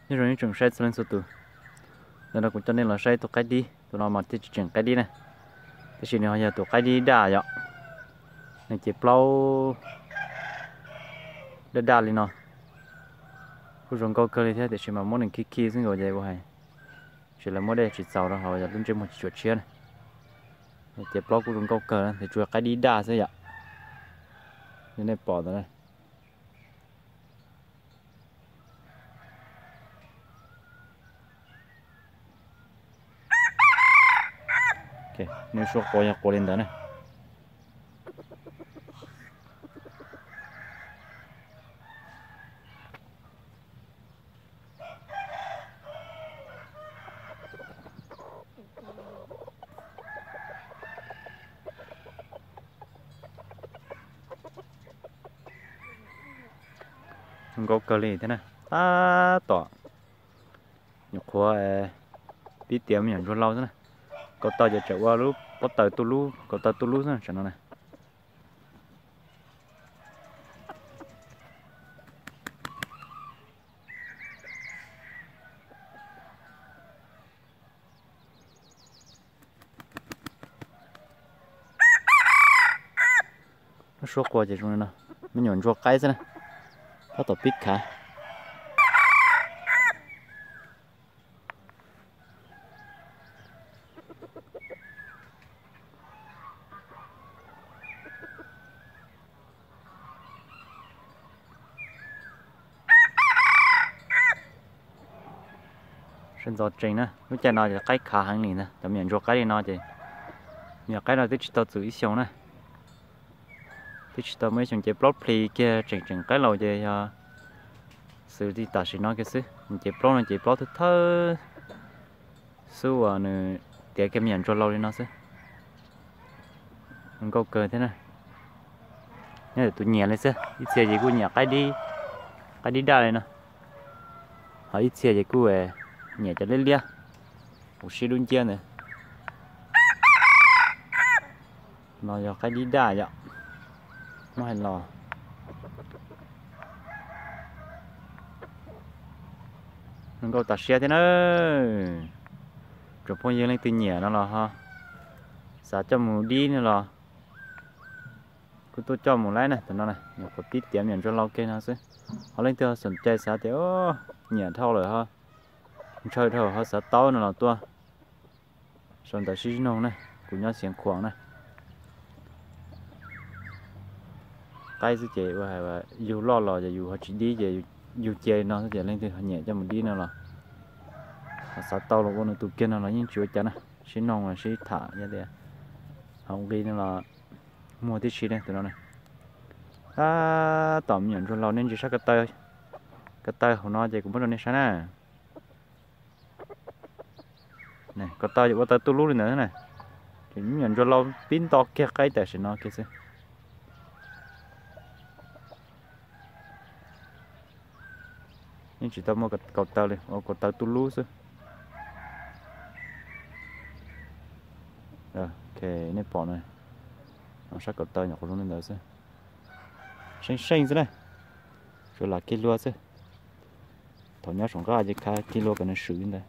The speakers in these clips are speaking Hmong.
Nyob zoo ib tsoom saib txhua leej txhua tus, ntawm no kuv coj nej los saib tus qaib dib, tus no mas thiaj tsis tseem qaib dib na, tab sis nws ho yog tus qaib dib daj yom. Nws cev plaub daj daj li no, kuj zoo nkauj kawg li thiab, tiam sis mas muab nws khi khi xwb nkaus ces ua hais tsis lawv muab dej tsis txaus rau hauv yog lub ntsej muag tsis tshua tshiab na. Cev plaub kuj zoo nkauj kawg, tab sis tsuas qaib dib daj xwb yom. Li nej pom ntawd na. Nws suab quav yog quav li ntawd na. Zoo nkauj kawg li thiab na. Tab tom nyuam qhuav pib tiav me nyuam ntsuag lau xwb na. Kaus taw ces tseem ua lub pob taws tu lub, kaus taw tu lub xwb tsam no na. Lub suab quas ces zoo li no, me nyuam ntsuag qaib xwb na, tab tom pib khav. Sawv ntxov tsees na, lub caij no ces qaib khav heev li na, cov me nyuam ntsuag qaib li no ces me nyuam qaib no twb tsis tau txus ib xyoos na, twb tsis tau muaj ib xyoos cev plaub plis kiag tseem tseem qaib laus ces yog xwb li tam sim no kiag xwb. Nws cev plaub no ces plaub thawj thawj xwb uas nws tiav kiag me nyuam ntsuag lau li no xwb. Zoo nkauj kawg thiab na. Nyob tus nyiam li xwb, ib txhia ces kuj nyiam qaib dib daj li no, ho ib txhia ces kuj nyiam cov liab liab, kuv sib dub nciab ntawd. No yog qaib dib daj yom, muab hais los zoo nkauj tas siab thiab na. Tsoom phooj ywg leej twg nyiam no los ho xav coj mus dib no los kuj tuaj coj mus laib na. Tam no nyuam qhuav pib tiav me nyuam ntsuag lau kiag no xwb, ho leej twg ho xom cai xav tias nyiam dhau lawm ho ntshaw dhau ho xav tau no los tuaj sau ntawv sib nug na, kuv nyob Xiav Khuam na. Qaib xwb ces ua hais yug loj los ces yus ho tsis dib ces yug cia li no xwb ces leej twg ho nyiam coj mus dib no los ho xav tau los ua nws tus kiag no los yeej tsis ua cas na, sib noog los sib tham yog tias haus nqi no los muag tib si ne tus no na. Tab tom me nyuam ntsuag laus nej ntsia sab ko taw, ko taw hauv no ces kuv muab rau nej saib na. Ko taw ces ua taw tuj lub li ntawd na, ces me nyuam ntsuag laus pib nto kiag qaib tam sim no kiag xwb. Yeej tsis tau muaj kaus taw li, ua kaus taw tuj lub xwb. Ok, nej pom na, sab kaus taw nyuam qhuav zoo li ntawd xwb. Seej seej xwb na, tsuas lam kiag hlua xwb. Thaum nyob saum nqaj ces khav kiag hlua kom nws swm li ntawd.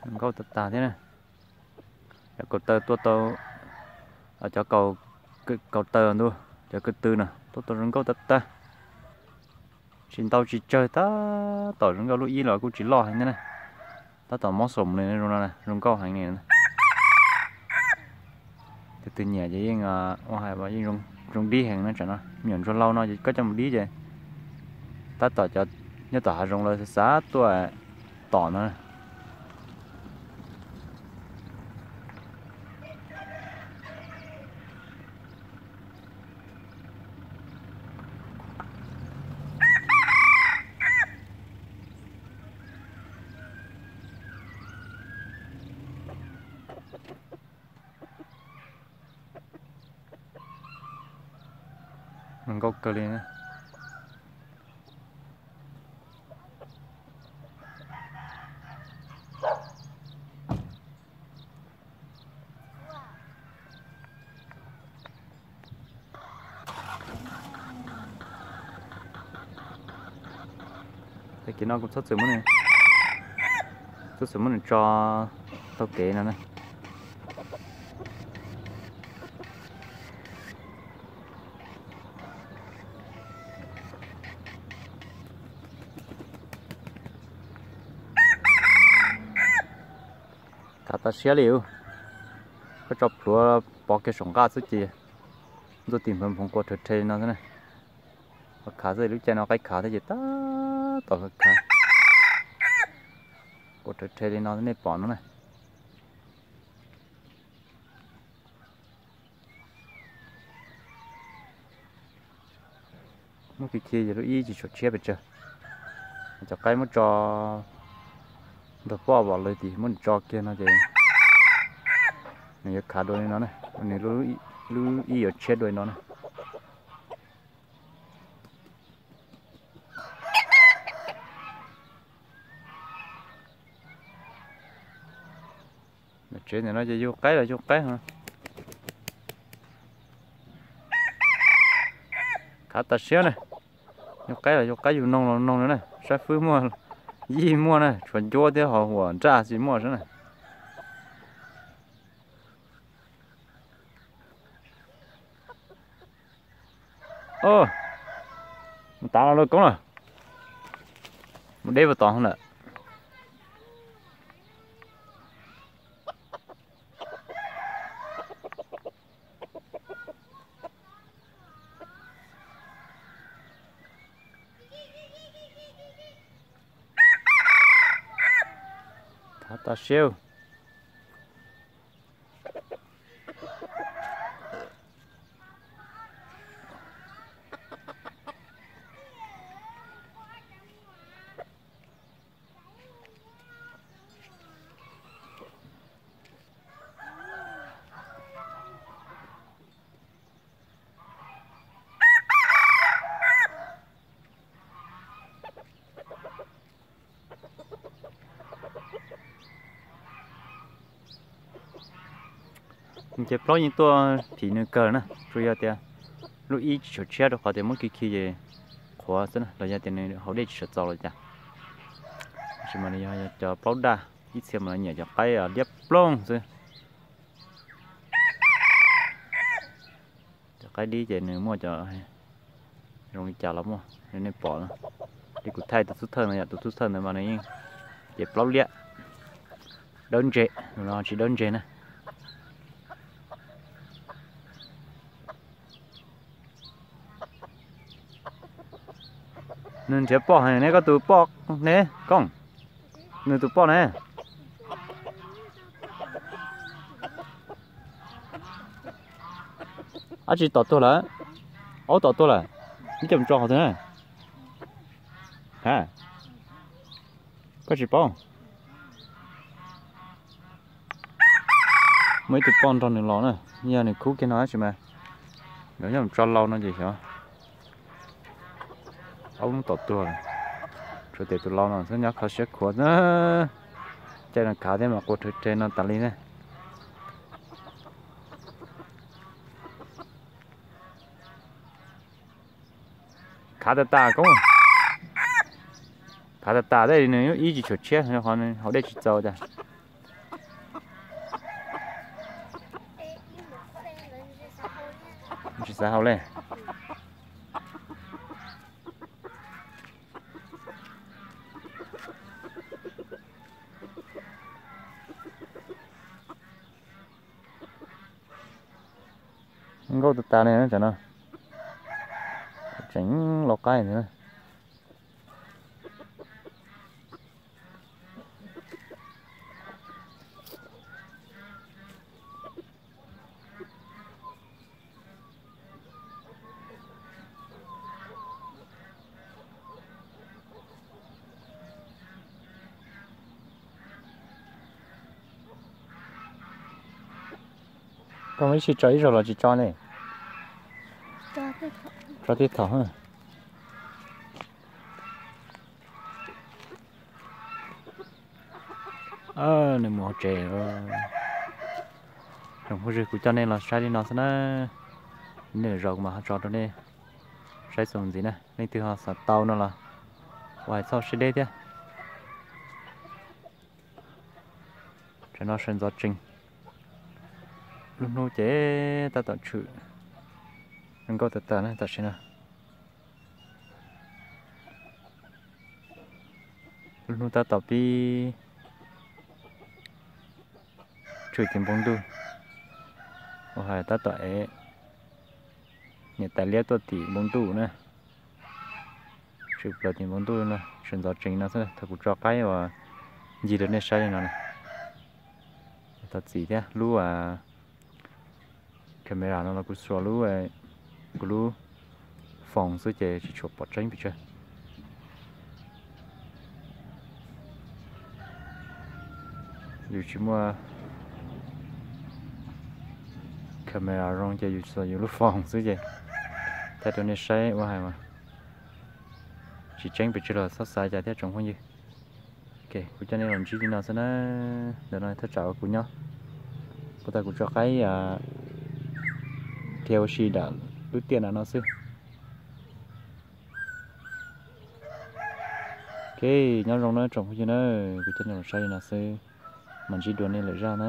Zoo nkauj tag tag thiab na. Cov kaus taw tuaj tau, cov kaus taw ntu, cov ko tw no tuaj tau zoo nkauj tag tag. Tsis ntau tsis tsawg, tab tom zoo nkauj, lub ib los kuj tsis loj heev thiab na. Tab tom mob xaum li zoo no, zoo nkauj heev li. Tus twg nyiam ces yeej ua hais yeej zoo dib heev na. Tsam no me nyuam ntsuag laus no ces koj coj mus dib ces tab tom cov nyob tom hav zoov lawv xav tuaj tom no. Zoo nkauj kawg li. Tag kis no kuv txhob txwm muab nws, txhob txwm muab nws tso taug kev no na. Khav tas siab li, koj tso plhuav pov kiag saum nqaj xwb ces ntxuaj tis nphoov nphoov qua rhawv rhe li no xwb na. Khav xwb, lub caij no qaib khav thiab ces tab tom khav, qua rhawv rhe li no nej pom no na. Muab khi khi ces lub ib tsis tshua tshiab pes tsawg. Cov qaib muab tso nrog poj vom lawv tim muab nws tso kiag no ces nws yuav khav dua li no na, nws lub ib yuav tshiab dua li no na. Tsev ntawm no ces yug qaib los yug qaib. Khav tas siab na. Yug qaib los yug qaib, yug noog los noog na. Sab fwb muaj, yij muaj na, tshuav ncuab thiab ho huam nraj tsis muaj xwb na. Mus tav los lauj koob lawm. Mus deb puas tod lawm. Khav tas siab. Ces plaub yeej tuaj phim nws kawg na, tsuas yog tias lub ib tsis tshua tshiab rau qhov tias muab khi khi ces qhuav xwb na, los yog tias nws haus dej tsis tshua txaus los cas. Tab sis mas nws yog cov plaub daj, ib txhia mas nyiam cov qaib liab ploog xwb. Cov qaib dib ces nws muaj cov zoo li cas los muaj, nej pom no. Li kuv thaij tus xub thawj no yom, tus xub thawj ntawd mas nws yeej ces plaub liab, dawb ntse, no tsis dawb ntse na. Nws nrhiav poj heev ne, koj tus poj ne, koob, nws tus poj ne. Ab tsi tom tuag lawm, aub tom tuag lawm, neb coj mus tso qhov twg na? Ha, koj tsis paub. Muaj ib tug poj nrog nws los na, yog nws khub kiag no tab sis mas nws nyob tso lau no ces xyov. Aub muab tom tuag lawm, tshuav tes tus lau no xwb nyob kho siab khuav. Caij no khav thiab mas qua rhawv rhe no tas li na. Khav tas tas koob, khav tas tas thiaj li nws ib tsis tshua tshiab rau qhov nws haus dej tsis txaus cas. Tsis xav haus li. Nkauj tas tas li tam no, tseem lau qaib ntxiv na. Koj muaj ib sij tso ib zaug los tsis tso ne? Tso tib thaum. Nws mus hauv tsev. Tsoom phooj ywg, kuv coj nej los saib li no xwb na. Nws zaum kuv mam ho tso rau nej saib txuas ntxiv na. Leej twg ho xav tau no los Ua hais txhoj siab deb thiab. Tam no sawv ntxov tsees. Lub hnub ces tab tom tshwm zoo nkauj tas tas na tam sim no. Lub hnub tab tom pib tshwm tim npoo ntuj, ua hais tab tom ev niam tais liab tuaj tim npoo ntuj na. Tshwm plaws tim npoo ntuj no, sawv ntxov tsees no xwb thaum kuv tso qaib uas ncig rau nej saib li no na. Thov txim thiab, lub camera no los kuv xuas lub, kuv lub phone xwb ces tsis tshua pom tseeb pes tsawg. Yus tsis muaj camera zoo ces yus xuas yus lub phone xwb ces thaij rau nej saib ua hais mas tsis tseeb pes tsawg los txhob xav cas thiab tsoom phooj ywg. Kuv coj nej los ntsib li no xwb na. Ntawm no thaj tsam uas kuv nyob, puag ta kuv tso qaib thiab ua si dam lub tiaj nram no xwb. Ok, nyob zoo na tsoom phooj ywg na, kuv coj nej los saib li no xwb, mam ntsib dua nej lwm zaj na.